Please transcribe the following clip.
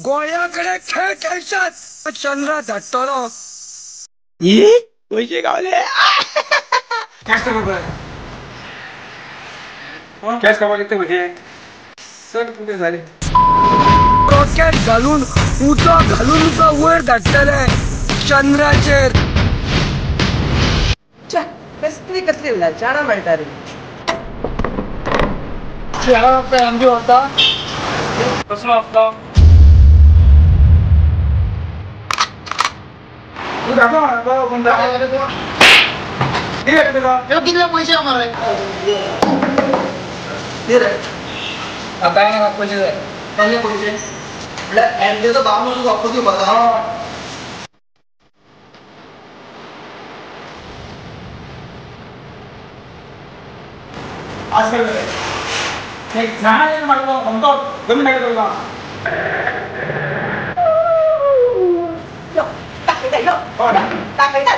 गोंया कडेन खेळ खेळशात चंद्रा धाडटलो. पयशे गावले. कॅश कापा कितले पयशे चड कितें जाले. रॉकेट घालून उदक घालून तुका वयर धाडटले चंद्राचेर. कसली कसली लाचारां मेळटा रे. आमची होता कसलो हप्तो तूं दाखव कोण दाखव कितले पयशे मरे. काय ना पयशे जाय. कसले पयशे म्हळ्यार एमजेचो भाव म्हणून तुका हप्तो दिवपाचो. एक झाड म्हाका अमको गमी मेळटा तुका. दाखयता दाखयता.